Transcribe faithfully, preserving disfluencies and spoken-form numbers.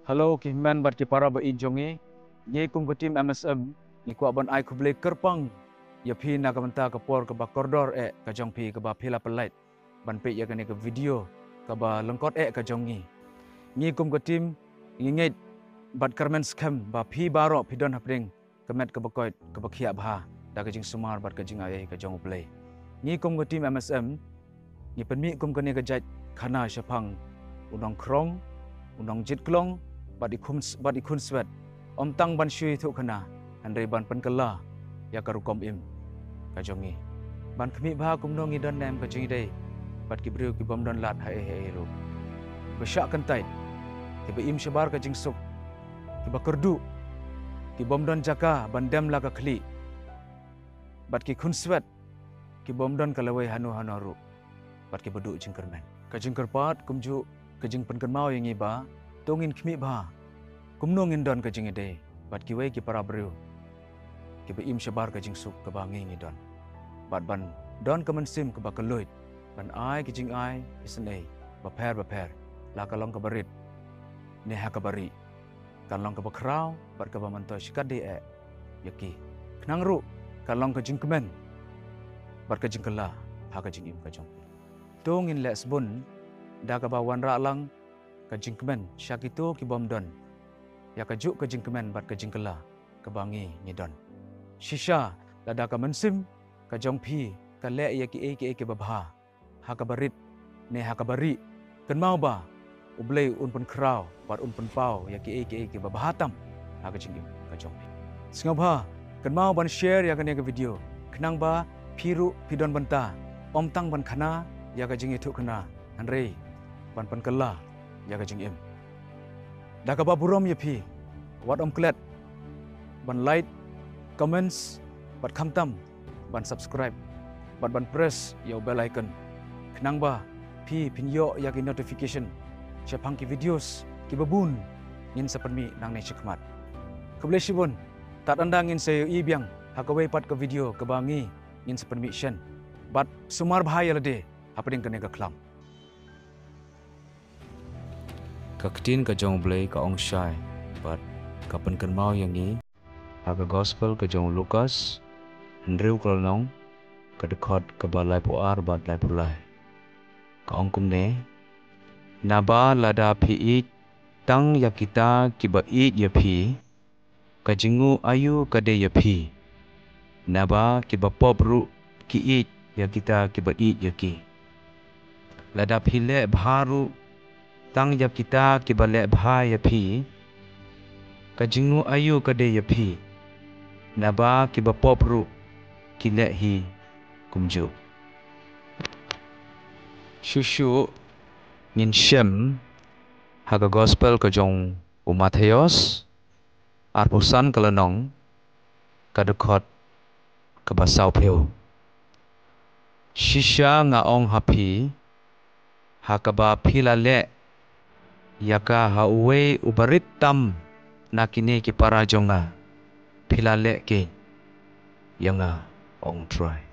Hello ki hynmen bad ki para ba ïeit jong ngi. Ngi kum ka team M S M ngi kwah ban ai khublei kyrpang ïa phi na ka bynta ka por kaba kordor eh ka jong phi kaba phi la pynlait ban peit ïa kane ka video kaba lyngkot eh ka jong ngi. Ngi kum ka team ngi ngeit bad kyrmen skhem ba phi baroh phi don hapdeng ka met kaba koit kaba khiah bha da ka jingsumar bad ka jingaiei ka jong U Blei. Ngi kum ka team M S M ngi pynmih kum kane ka jait khana shaphang u nongkhrong, u nongjitklong bad i khun bad i khun swet, ym tang ban shu ïathuh khana hynrei ban pynkylla ïa ka rukom im ka jong ngi, ban khmih bha kumno ngi don ne em ka jingïadei bad ki briew ki bym don lad haei haei ruh. Ba shah kyntait, kiba im shabar ka jingsuk, kiba kyrduh, ki bym don jaka ban dem la ka khlieh, bad ki khun swet ki bym don ka lawei hano hano ruh, bad kiba duh jingkyrmen. Ka jingkyrpad kumjuh ka jingpynkynmaw ïa ngi ba to ngin khmih bha kumno ngin don ka jingïadei bad kiwei ki para briew kiba im shabar ka jingsuk kaba ngi ngi don, bad ban don ka mynsiem kaba kylluid ban ai ki jingai isynei bapher bapher, la ka long kaba rit ne ha kaba rieh, kan long kaba khraw bad kaba myntoi shikatdei eh ïa ki, khnang ruh kan long ka jingkmen bad ka jingkylla ha ka jingim ka jong phi. To ngin leh sbun da kaba wanrah lang ka jingkmen sha kito ki bym don ïa kajuh ka jingkmen bad ka jingkylla kaba ngi ngi don. Shisha lada ka mynsiem ka jong phi ka leh ïa kiei kiei kiba bha ha kaba rit ne ha kaba rieh, kynmaw ba U Blei un pynkhraw bad un pynpaw ïa kiei kiei kiba bha tam ha ka jingim ka jong phi. Sngewbha kynmaw ban share ïa kane ka video khnang ba phi ruh phi don bynta ym tang ban khana ïa ka jingïathuh khana hynrei ban pynkylla ïa ka jingim. Da kaba burom ïa phi, wat ym klet ban like, comments bad khamtam ban subscribe bad ban press ïa u bell icon khnang ba phi phin ïoh ïa ki notification shaphang ki videos kiba bun ngin sa pynmih nangne shakhmat. Khublei shibun, tad ynda ngin sa ïohi biang ha kawei pat ka video kaba ngi ngin sa pynmih shen. Bad sumar bha ïa lade hapdeng kane ka khlam. Ka ktien ka jong U Blei ka ong shai bad ka pynkynmaw ïa ngi ha ka gospel ka jong u Lukas, hynriew ka lynnong, ka dkhot kaba laiphew ar bad laiphew lai. Ka ong kumne: Naba lada phi ïeit tang ïa kita kiba ïeit ïa phi, ka jingnguh aïu ka dei ïa phi, naba kiba pop ruh ki ïeit ïa kita kiba ïeit ïa ki. Lada phi leh bha ruh tang ïa kita kiba leh bha ïa phi, ka jingnguh aïu ka dei ïa phi, naba kiba pop ruh ki leh hi kumjuh. Shuh shuh ngin shem ha ka gospel ka jong u Mathaios, arphew san ka lynnong, ka dkhot kaba sawphew. Shisha nga ong ha phi, ha kaba phi la leh ïa ka ha uwei uba rit tam na kine ki para jong nga, phi la leh keiñ ïa nga, ong U Trai.